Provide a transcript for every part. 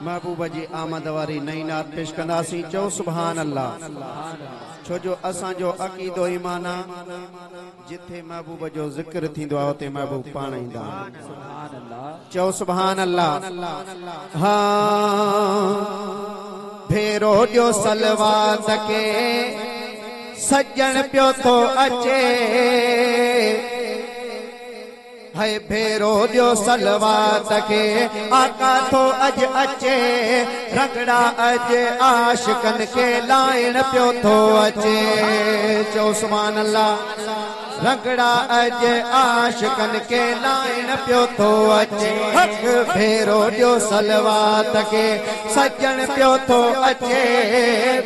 महबूब जी आमद वारी नई नात पेश कंदासीं। चओ सुभान अल्लाह। छो जो असांजो अक़ीदो ईमान आहे, जिथे महबूब जो ज़िक्र थींदो आहे उते महबूब पाण ईंदा आहिनि। चओ सुभान अल्लाह। हा भेरो ॾियो सलवात खे सजण पियो थो अचे, है भेरो ॾियो सलवात खे आका थो अॼु अचे, रंगड़ा अॼु आशिकनि खे लाइण पियो थो अचे। चओ सुभान अल्लाह। रंगड़ा अॼु आशिकनि खे लाइण पियो थो अचे, हक भेरो ॾियो सलवात खे सजण पियो थो अचे,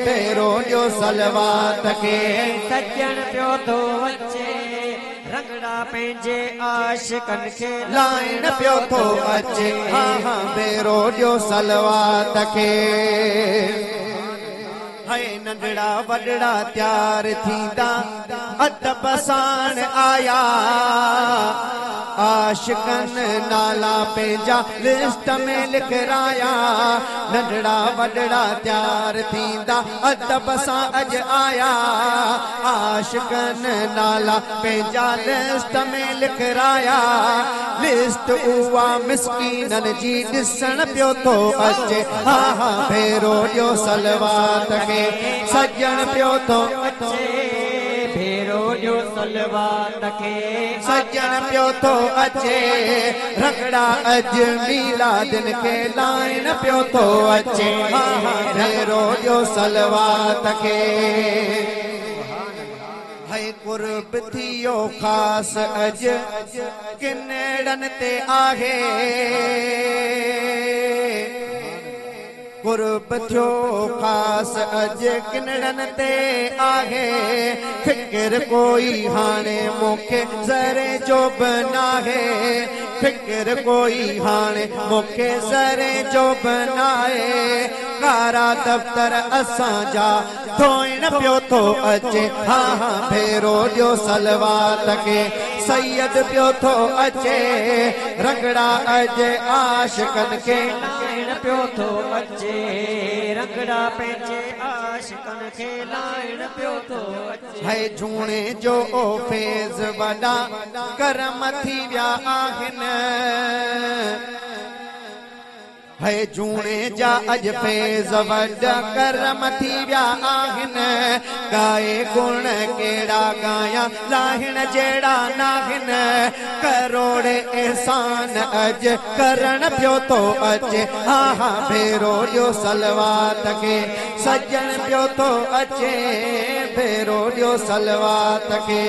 भेरो ॾियो सलवात खे सजण पियो थो अचे, रंगड़ा पंहिंजे आशिकनि खे लाइण पियो थो अचे। हा हा भेरो ॾियो सलवात खे। है नंढड़ा वॾड़ा तयार थींदा अदब साण आया, आशिकन नाला पंहिंजा लिस्ट में लिखराया, नंढड़ा वॾड़ा तयार थींदा अदब सां अॼु आया, आशिकन नाला पंहिंजा लिस्ट में लिखराया, लिस्ट उहा मिसकीननि जी ॾिसण पियो थो अचे। हा हा भेरो ॾियो सलवात खे सजण पियो थो अचे, भेरो ॾियो सलवात खे सजण पियो थो अचे, रंगड़ा अॼु मीलादन खे लाइण पियो थो अचे। हा हा भेरो ॾियो सलवात खे। है कुर्ब थियो ख़ासि अॼु किनड़नि ते आहे, कुर्ब थियो ख़ासि अॼु किनड़नि ते आहे, फ़िक्र कोई हाणे मूंखे ज़रे जो बि नाहे, फ़िक्र कोई हाणे मूंखे ज़रे जो बि नाहे, कारा दफ़्तर असांजा धोइण पियो थो अचे। हा हा भेरो ॾियो सलवात खे सैयद पियो थो अचे, रंगड़ा अॼु आशिकनि खे लाइण पियो थो अचे, रंगड़ा पंहिंजे आशिकनि खे लाइण पियो थो अचे। है झूणे जो ओ फैज़ वॾा करम थी विया आहिनि, है झूणे जा अॼु फैज़ वॾा करम थी विया आहिनि, गाए गुण कहिड़ा गायां लाहिण जहिड़ा नाहिनि, करोड़ एहसान अॼु करण पियो थो अचे। हा हा भेरो ॾियो सलवात खे सजण पियो थो अचे, भेरो ॾियो सलवात खे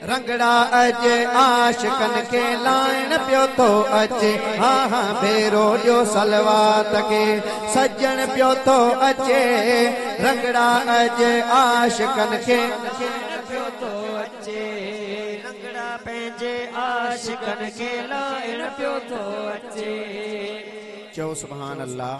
रंगड़ा अॼु आशिकनि खे लाइण पियो थो अचे। हा हा भेरो ॾियो सलवात खे सजण पियो थो अचे, रंगड़ा अॼु आशिकनि खे पियो थो अचे, रंगड़ा पंहिंजे आशिकनि खे लाइण पियो थो अचे। चओ सुभान अल्लाह।